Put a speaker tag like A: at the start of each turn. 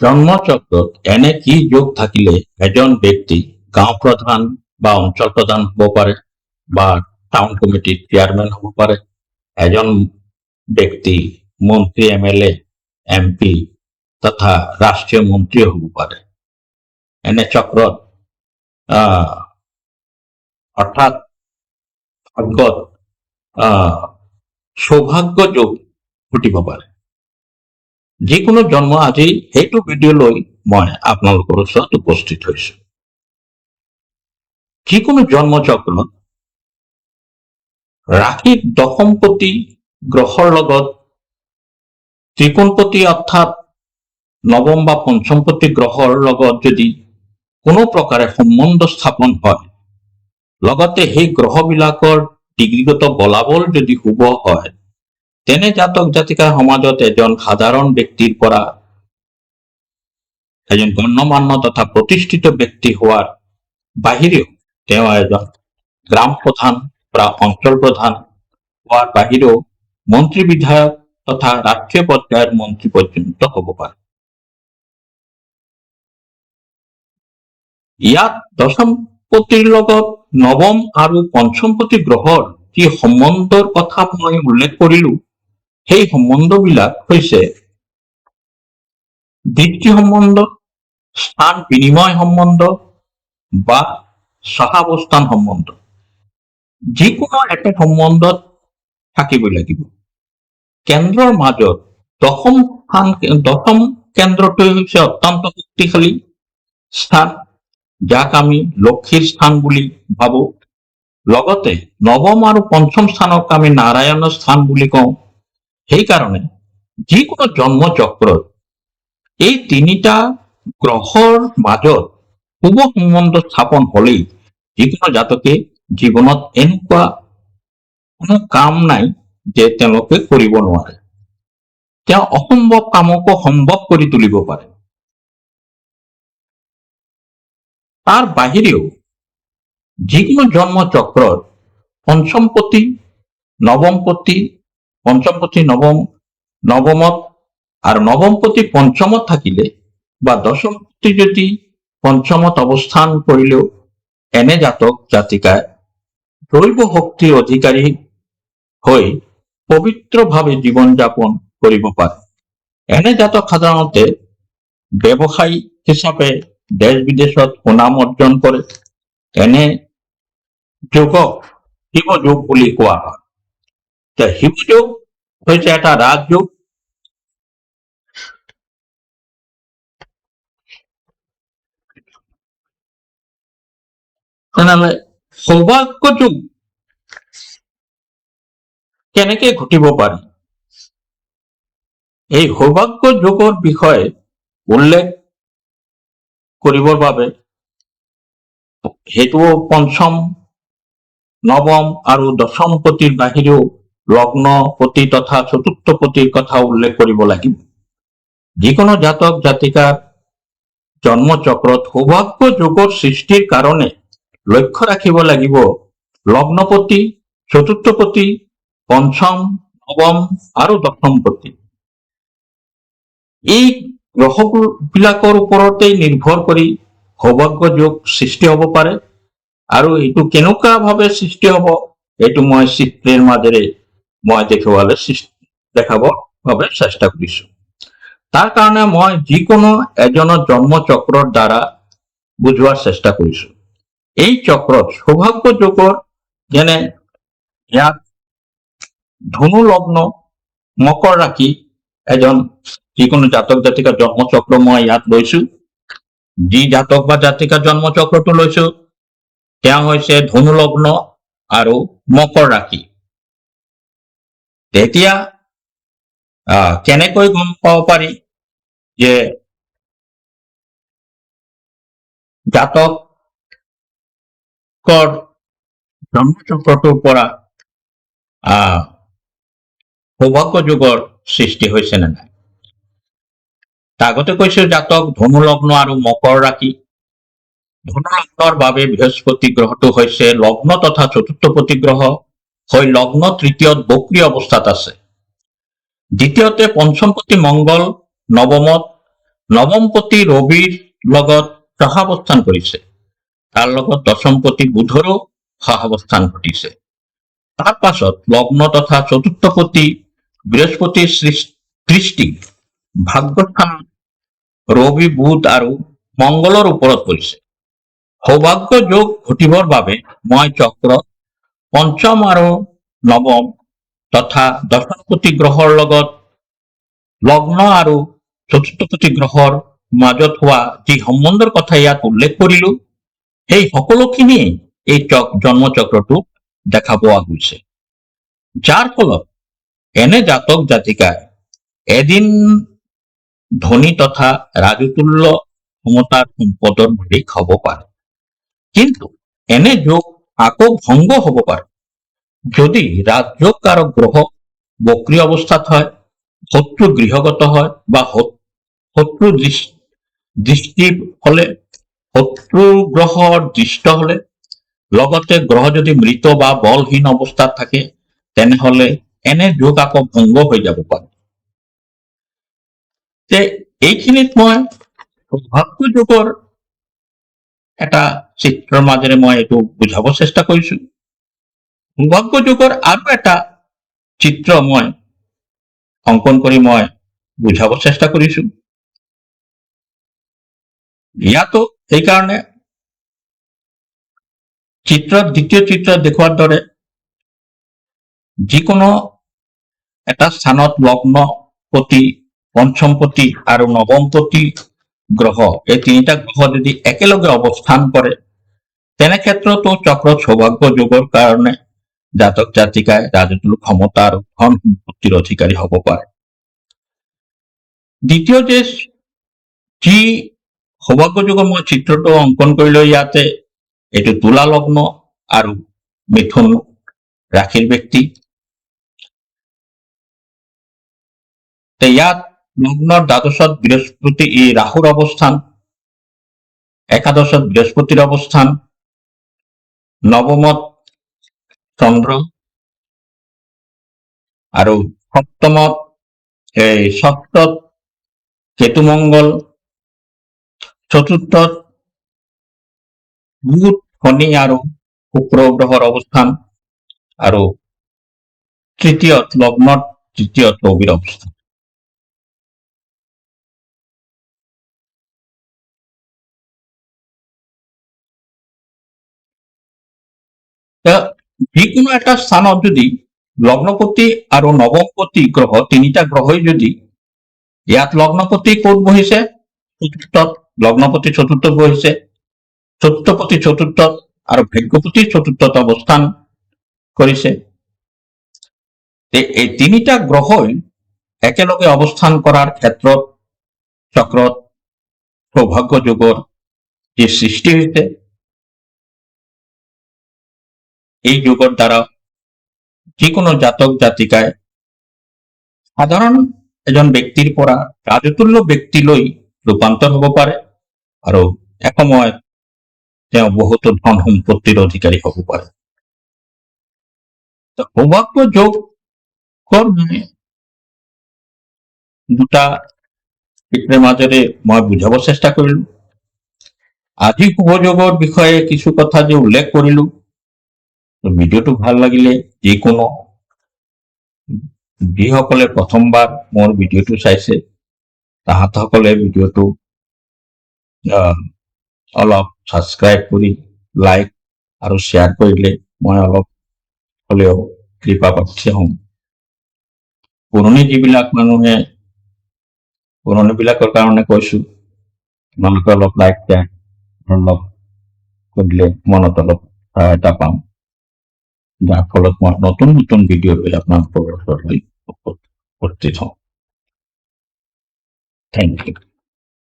A: জন্মচক্ৰত এনে কি যোগ থাকিলে এজন ব্যক্তি গাঁও প্ৰধান বা অঞ্চল প্ৰধান হ'ব পাৰে বা টাউন কমিটিৰ চেয়াৰমেন হ'ব পাৰে, এজন ব্যক্তি মন্ত্ৰী, এমএলএ, এমপি তথা ৰাষ্ট্ৰীয় মন্ত্ৰীও হ'ব পাৰে। এনে চক্ৰত অৰ্থাৎ ভাগ্যত সৌভাগ্য যোগ ঘটিব পাৰে। যিকোনো জন্ম আজি সেইটো ভিডিঅ' লৈ মই আপোনালোকৰ ওচৰত উপস্থিত হৈছো। যিকোনো জন্মচক্ৰত ৰাশিৰ দশমপতি গ্ৰহৰ লগত ত্ৰিকোণপতি অৰ্থাৎ নৱম বা পঞ্চমপতি গ্ৰহৰ লগত যদি কোনো প্ৰকাৰে সম্বন্ধ স্থাপন হয়, লগতে সেই গ্ৰহবিলাকৰ ডিগ্ৰীগত বলাবল যদি শুভ হয়, তেনে জাতক জাতিকা সমাজত এজন সাধাৰণ ব্যক্তিৰ পৰা এজন গণ্যমান্য তথা প্ৰতিষ্ঠিত ব্যক্তি হোৱাৰ বাহিৰেও তেওঁ এজন গ্ৰাম প্ৰধান বা অঞ্চল প্ৰধান হোৱাৰ বাহিৰেও মন্ত্ৰী, বিধায়ক তথা ৰাষ্ট্ৰীয় পৰ্যায়ৰ মন্ত্ৰী পৰ্যন্ত হ'ব পাৰে। ইয়াত দশমপতিৰ লগত নৱম আৰু পঞ্চমপতি গ্ৰহৰ যি সম্বন্ধৰ কথা মই উল্লেখ কৰিলো, সেই সম্বন্ধবিলাক হৈছে দৃষ্টি সম্বন্ধ, স্থান বিনিময় সম্বন্ধ বা সহাৱস্থান সম্বন্ধ। যিকোনো এটা সম্বন্ধত থাকিবই লাগিব। কেন্দ্ৰৰ মাজত দশম স্থান, দশম কেন্দ্ৰটোৱে হৈছে অত্যন্ত শক্তিশালী স্থান, যাক আমি লক্ষীৰ স্থান বুলি ভাবো। লগতে নৱম আৰু পঞ্চম স্থানক আমি নাৰায়ণৰ স্থান বুলি কওঁ। সেইকাৰণে যিকোনো জন্ম চক্ৰত এই তিনিটা গ্ৰহৰ মাজত শুভ সম্বন্ধ স্থাপন হলেই যিকোনো জাতকে জীৱনত এনেকুৱা কোনো কাম নাই যে তেওঁলোকে কৰিব নোৱাৰে। তেওঁ অসম্ভৱ কামকো সম্ভৱ কৰি তুলিব পাৰে। তাৰ বাহিৰেও যিকোনো জন্ম চক্ৰত পঞ্চমপতি, নৱমপতি, পঞ্চমপতি নৱম নৱমত আৰু নৱমপতি পঞ্চমত থাকিলে বা দশমপতি যদি পঞ্চমত অৱস্থান কৰিলেও এনে জাতক জাতিকাই দৈৱ শক্তিৰ অধিকাৰী হৈ পবিত্ৰভাৱে জীৱন যাপন কৰিব পাৰে। এনে জাতক সাধাৰণতে ব্যৱসায়ী হিচাপে দেশ বিদেশত সুনাম অৰ্জন কৰে। এনে যোগক শিৱযোগ বুলি কোৱা হয়। শিৱযোগ হৈছে এটা ৰাজযোগ। তেনেহলে সৌভাগ্য যোগ কেনেকে ঘটিব পাৰে? এই সৌভাগ্য যোগৰ বিষয়ে উল্লেখ কৰিবৰ বাবে সেইটোও পঞ্চম, নৱম আৰু দশম পতিৰ বাহিৰেও লগ্নপতি তথা চতুৰ্থ পতিৰ কথা উল্লেখ কৰিব লাগিব। যিকোনো জাতক জাতিকাৰ জন্মচক্ৰত সৌভাগ্য যোগৰ সৃষ্টিৰ কাৰণে লক্ষ্য ৰাখিব লাগিব লগ্নপতি, চতুৰ্থপতি, পঞ্চম, নৱম আৰু দশমপতি। এই গ্ৰহবিলাকৰ ওপৰতেই নিৰ্ভৰ কৰি সৌভাগ্য যোগ সৃষ্টি হ'ব পাৰে। আৰু এইটো কেনেকুৱা ভাৱে সৃষ্টি হ'ব, এইটো মই চিত্ৰৰ মাজেৰে মই দেখুৱালে দেখাব বাবে চেষ্টা কৰিছো। তাৰ কাৰণে মই যিকোনো এজনৰ জন্ম চক্ৰৰ দ্বাৰা বুজোৱাৰ চেষ্টা কৰিছো। এই চক্ৰত সৌভাগ্য যোগৰ, যেনে ইয়াত ধনু লগ্ন মকৰ ৰাশি, এজন যিকোনো জাতক জাতিকাৰ জন্ম চক্ৰ মই ইয়াত লৈছো। যি জাতক বা জাতিকাৰ জন্ম চক্ৰটো লৈছো, তেওঁ হৈছে ধনু লগ্ন আৰু মকৰ ৰাশি। তেতিয়া কেনেকৈ গম পাব পাৰি যে জাতকৰ জন্ম চক্ৰটোৰ পৰা সৌভাগ্য যোগৰ সৃষ্টি হৈছে নে নাই? আগতে কৈছো, জাতক ধনু লগ্ন আৰু মকৰ ৰাশি। ধনু লগ্নৰ বাবে বৃহস্পতি গ্ৰহটো হৈছে লগ্ন তথা চতুৰ্থপতি গ্ৰহ হৈ লগ্ন তৃতীয়ত বক্ৰী অৱস্থাত আছে। দ্বিতীয়তে পঞ্চমপতি মংগল নৱমত নৱমপতি ৰবিৰ লগত সহাৱস্থান কৰিছে। তাৰ লগত দশমপতি বুধৰো সহাৱস্থান ঘটিছে। তাৰ পাছত লগ্ন তথা চতুৰ্থপতি বৃহস্পতিৰ দৃষ্টি ভাগ্যস্থানত ৰবি, বুধ আৰু মংগলৰ ওপৰত পৰিছে। সৌভাগ্য যোগ ঘটিবৰ বাবে মই চক্ৰ পঞ্চম আৰু নৱম তথা দশমপতি গ্ৰহৰ লগত লগ্ন আৰু চতুৰ্থপতি গ্ৰহৰ মাজত হোৱা যি সম্বন্ধৰ কথা ইয়াত উল্লেখ কৰিলো, সেই সকলোখিনি এই জন্মচক্ৰটোত দেখা পোৱা গৈছে, যাৰ ফলত এনে জাতক জাতিকাই এদিন ধনী তথা ৰাজতুল্য ক্ষমতাৰ সম্পদৰ মালিক হ'ব পাৰে। কিন্তু এনে যোগ আকৌ ভংগ হ'ব পাৰে যদি ৰাজযোগ কাৰক গ্ৰহ বক্ৰী অৱস্থাত হয়, শত্ৰু গৃহগত হয় বা শত্ৰু দৃষ্টি হলে, শত্ৰু গ্ৰহৰ দৃষ্ট হলে, লগতে গ্ৰহ যদি মৃত বা বলহীন অৱস্থাত থাকে, তেনেহলে এনে যোগ আকৌ ভংগ হৈ যাব পাৰে। তে এইখিনিত মই সৌভাগ্য যোগৰ এটা চিত্ৰৰ মাজেৰে মই এইটো বুজাব চেষ্টা কৰিছো। সৌভাগ্য যোগৰ আৰু এটা চিত্ৰ মই অংকন কৰি মই বুজাব চেষ্টা কৰিছো। ইয়াতো সেইকাৰণে চিত্ৰত, দ্বিতীয় চিত্ৰত দেখুৱাৰ দৰে যিকোনো এটা স্থানত লগ্নপতি, পঞ্চমপতি আৰু নৱমপতি গ্ৰহ, এই তিনিটা গ্ৰহ যদি একেলগে অৱস্থান কৰে, তেনে ক্ষেত্ৰতো চক্ৰত সৌভাগ্য যোগৰ কাৰণে জাতক জাতিকাই ৰাজতুল্য ক্ষমতা আৰু ধন সম্পত্তিৰ অধিকাৰী হ'ব পাৰে। দ্বিতীয় যে যি সৌভাগ্য যোগৰ মই চিত্ৰটো অংকন কৰিলো, ইয়াতে এইটো তুলা লগ্ন আৰু মিথুন ৰাশিৰ ব্যক্তি। তে ইয়াত লগ্নৰ দ্বাদশত বৃহস্পতি, এই ৰাহুৰ অৱস্থান, একাদশত বৃহস্পতিৰ অৱস্থান, নৱমত চন্দ্ৰ আৰু সপ্তমত, এই ষষ্ঠত কেতু মংগল, চতুৰ্থত বুধ, শনি আৰু শুক্ৰ গ্ৰহৰ অৱস্থান আৰু তৃতীয়ত, লগ্নত তৃতীয়ত ৰবিৰ অৱস্থান। যিকোনো এটা স্থানত যদি লগ্নপতি আৰু নৱমপতি গ্ৰহ, তিনিটা গ্ৰহই যদি, ইয়াত লগ্নপতি ক'ত বহিছে? চতুৰ্থত। লগ্নপতি চতুৰ্থত বহিছে, চতুৰ্থপতি চতুৰ্থত আৰু ভাগ্যপতি চতুৰ্থত অৱস্থান কৰিছে। এই তিনিটা গ্ৰহই একেলগে অৱস্থান কৰাৰ ক্ষেত্ৰত চক্ৰত সৌভাগ্য যোগৰ যি সৃষ্টি হৈছে, এই যোগৰ দ্বাৰা যিকোনো জাতক জাতিকাই সাধাৰণ এজন ব্যক্তিৰ পৰা ৰাজতুল্য ব্যক্তিলৈ ৰূপান্তৰ হ'ব পাৰে আৰু এসময়ত তেওঁ বহুতো ধন সম্পত্তিৰ অধিকাৰী হ'ব পাৰে। সৌভাগ্য যোগৰ দুটা চিত্ৰৰ মাজেৰে মই বুজাব চেষ্টা কৰিলো। আজি শুভযোগৰ বিষয়ে কিছু কথা যে উল্লেখ কৰিলো, ভিডিঅ'টো ভাল লাগিলে যিকোনো, যিসকলে প্ৰথমবাৰ মোৰ ভিডিঅ'টো চাইছে, তাহাঁতসকলে ভিডিঅ'টো অলপ ছাবস্ক্ৰাইব কৰি লাইক আৰু শ্বেয়াৰ কৰিলে মই অলপ হ'লেও কৃপাপাত্ৰী হ'ম। পুৰণি যিবিলাক মানুহে, পুৰণিবিলাকৰ কাৰণে কৈছো, তোমালোকে অলপ লাইক, শ্বেয়াৰ অলপ কৰিলে মনত অলপ সহায়তা পাম, যাৰ ফলত মই নতুন নতুন ভিডিঅ' লৈ আপোনালোকৰ ওচৰলৈ উপস্থিত হম। Thank you.